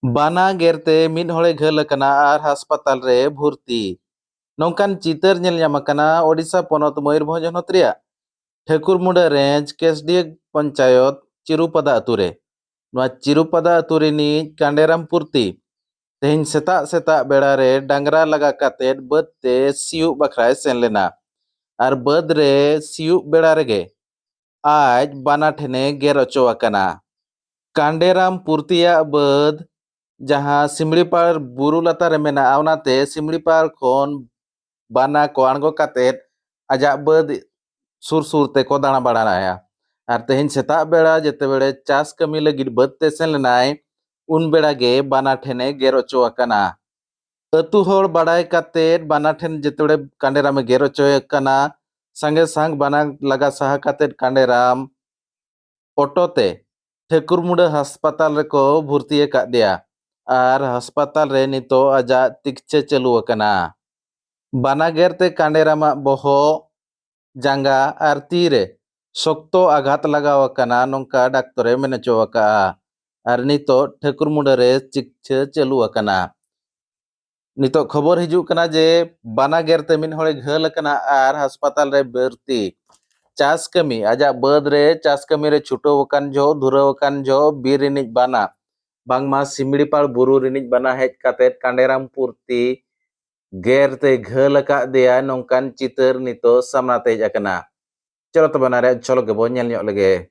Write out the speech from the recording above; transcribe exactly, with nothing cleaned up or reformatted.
ᱵᱟᱱᱟ ᱜᱮᱨ ᱛᱮ ᱢᱤᱫ ᱦᱚᱲᱮ ᱜᱷᱟᱹᱞ ᱟᱠᱟᱱᱟ ᱟᱨ ᱦᱟᱥᱯᱟᱛᱟᱞ ᱨᱮ ᱵᱷᱚᱨᱛᱤ᱾ ᱱᱚᱝᱠᱟᱱ ᱪᱤᱛᱟᱹᱨ ᱧᱮᱞ ᱧᱟᱢ ᱟᱠᱟᱱᱟ ᱳᱰᱤᱥᱟ ᱯᱚᱱᱚᱛ ᱢᱚᱭᱩᱨᱵᱷᱚᱸᱡᱽ ᱦᱚᱱᱚᱛ ᱨᱮᱭᱟᱜ ᱴᱷᱟᱹᱠᱩᱨᱢᱩᱰᱟᱹ ᱨᱮᱧᱡᱽ ᱠᱮᱥᱰᱤᱦᱟᱹ ᱯᱚᱧᱪᱟᱭᱚᱛ ᱪᱤᱨᱩᱯᱟᱫᱟ ᱟᱹᱛᱩ ᱨᱮ᱾ ᱱᱚᱣᱟ ᱪᱤᱨᱩᱯᱟᱫᱟ ᱟᱹᱛᱩ ᱨᱤᱱᱤᱡ ᱠᱟᱸᱰᱮᱨᱟᱢ ᱯᱩᱨᱛᱤ ᱛᱮᱦᱮᱧ ᱥᱮᱛᱟᱜ ᱥᱮᱛᱟᱜ ᱵᱮᱲᱟ ᱨᱮ ᱰᱟᱝᱨᱟ ᱞᱟᱜᱟ ᱠᱟᱛᱮᱫ ᱵᱟᱹᱫᱽ ᱛᱮ ᱥᱤᱭᱳᱜ ᱵᱟᱠᱷᱨᱟᱭ ᱥᱮᱱ ᱞᱮᱱᱟ᱾ ᱟᱨ ᱵᱟᱹᱫᱽ ᱨᱮ ᱥᱤᱭᱳᱜ ᱵᱮᱲᱟ ᱨᱮᱜᱮ ᱟᱡ ᱵᱟᱱᱟ ᱴᱷᱮᱱᱮ ᱜᱮᱨ ᱚᱪᱚ ᱟᱠᱟᱱᱟ᱾ ᱠᱟᱸᱰᱮᱨᱟᱢ ᱯᱩᱨᱛᱤᱭᱟᱜ ᱵᱟᱹᱫᱽ ᱡᱟᱦᱟᱸ ᱥᱤᱢᱲᱤᱯᱟᱲ ᱵᱩᱨᱩ ᱞᱟᱛᱟᱨ ᱨᱮ ᱢᱮᱱᱟᱜᱼᱟ, ᱚᱱᱟᱛᱮ ᱥᱤᱢᱲᱤᱯᱟᱲ ᱠᱷᱚᱱ ᱵᱟᱱᱟ ᱠᱚ ᱟᱬᱜᱚ ᱠᱟᱛᱮᱫ ᱟᱡᱟᱜ ᱵᱟᱹᱫᱽ ᱥᱩᱨ ᱥᱩᱨ ᱛᱮᱠᱚ ᱫᱟᱬᱟ ᱵᱟᱲᱟᱭᱟ᱾ ᱟᱨ ᱛᱮᱦᱮᱧ ᱥᱮᱛᱟᱜ ᱵᱮᱲᱟ ᱡᱮᱛᱮ ᱵᱮᱲᱮ ᱪᱟᱥ ᱠᱟᱹᱢᱤ ᱞᱟᱹᱜᱤᱫ ᱵᱟᱹᱫᱽ ᱛᱮ ᱥᱮᱱ ᱞᱮᱱᱟᱭ, ᱩᱱ ᱵᱮᱲᱟ ᱜᱮ ᱵᱟᱱᱟ ᱴᱷᱮᱱᱮ ᱜᱮᱨ ᱚᱪᱚ ᱟᱠᱟᱱᱟ᱾ ᱟᱹᱛᱩ ᱦᱚᱲ ᱵᱟᱲᱟᱭ ᱠᱟᱛᱮᱫ ᱵᱟᱱᱟ ᱴᱷᱮᱱ ᱡᱮᱛᱮ ᱵᱮᱲᱮ ᱠᱟᱸᱰᱮᱨᱟᱢᱮ ᱜᱮᱨ ᱚᱪᱚᱭᱮ ᱠᱟᱱᱟ, ᱥᱟᱸᱜᱮ ᱥᱟᱝ ᱵᱟᱱᱟ ᱞᱟᱜᱟ ᱥᱟᱦᱟ ᱠᱟᱛᱮᱫ ᱠᱟᱸᱰᱮᱨᱟᱢ ᱚᱴᱳ ᱛᱮ ᱴᱷᱟᱹᱠᱩᱨᱢᱩᱰᱟᱹ ᱦᱟᱥᱯᱟᱛᱟᱞ ᱨᱮᱠᱚ ᱵᱷᱚᱨᱛᱤ ᱟᱠᱟᱫ ᱫᱮᱭᱟ᱾ ᱟᱨ ᱦᱟᱥᱯᱟᱛᱟᱞ ᱨᱮ ᱱᱤᱛᱚᱜ ᱟᱡᱟᱜ ᱛᱤᱠᱪᱷᱟᱹ ᱪᱟᱹᱞᱩ ᱟᱠᱟᱱᱟ᱾ ᱵᱟᱱᱟ ᱜᱮᱨ ᱛᱮ ᱠᱟᱸᱰᱮᱨᱟᱢᱟᱜ ᱵᱚᱦᱚᱜ, ᱡᱟᱸᱜᱟ ᱟᱨ ᱛᱤ ᱨᱮ ᱥᱚᱠᱛᱚ ᱟᱜᱷᱟᱛ ᱞᱟᱜᱟᱣ ᱟᱠᱟᱱᱟ, ᱱᱚᱝᱠᱟ ᱰᱟᱠᱛᱚᱨᱮ ᱢᱮᱱ ᱦᱚᱪᱚ ᱟᱠᱟᱫᱼᱟ᱾ ᱟᱨ ᱱᱤᱛᱚᱜ ᱴᱷᱟᱹᱠᱩᱨᱢᱩᱰᱟᱹ ᱨᱮ ᱪᱤᱠᱤᱛᱥᱟ ᱪᱟᱹᱞᱩ ᱟᱠᱟᱱᱟ᱾ ᱱᱤᱛᱚᱜ ᱠᱷᱚᱵᱚᱨ ᱦᱤᱡᱩᱜ ᱠᱟᱱᱟ ᱡᱮ ᱵᱟᱱᱟ ᱜᱮᱨ ᱛᱮ ᱢᱤᱫ ᱦᱚᱲᱮ ᱜᱷᱟᱹᱞ ᱟᱠᱟᱱᱟ ᱟᱨ ᱦᱟᱥᱯᱟᱛᱟᱞ ᱨᱮ ᱵᱷᱚᱨᱛᱤ᱾ ᱪᱟᱥ ᱠᱟᱹᱢᱤ, ᱟᱡᱟᱜ ᱵᱟᱹᱫᱽ ᱨᱮ ᱪᱟᱥ ᱠᱟᱹᱢᱤ ᱨᱮ ᱪᱷᱩᱴᱟᱹᱣ ᱟᱠᱟᱱ ᱡᱚᱦᱚᱜ, ᱫᱷᱩᱨᱟᱹᱣ ᱟᱠᱟᱱ ᱡᱚᱦᱚᱜ ᱵᱤᱨ ᱨᱤᱱᱤᱡ ᱵᱟᱱᱟ ᱵᱟᱝᱢᱟ ᱥᱤᱢᱲᱤᱯᱟᱲ ᱵᱩᱨᱩ ᱨᱤᱱᱤᱡ ᱵᱟᱱᱟ ᱦᱮᱡ ᱠᱟᱛᱮᱫ ᱠᱟᱸᱰᱮᱨᱟᱢ ᱯᱩᱨᱛᱤ ᱜᱮᱨ ᱛᱮ ᱜᱷᱟᱹᱞ ᱟᱠᱟᱫ ᱫᱮᱭᱟ, ᱱᱚᱝᱠᱟᱱ ᱪᱤᱛᱟᱹᱨ ᱱᱤᱛᱚᱜ ᱥᱟᱢᱱᱟ ᱛᱮ ᱦᱮᱡ ᱟᱠᱟᱱᱟ᱾ ᱪᱚᱞᱚ ᱛᱚᱵᱮ ᱚᱱᱟ ᱨᱮᱭᱟᱜ ᱡᱷᱚᱞᱚᱠ ᱜᱮᱵᱚᱱ ᱧᱮᱞ ᱧᱚᱜ ᱞᱮᱜᱮ᱾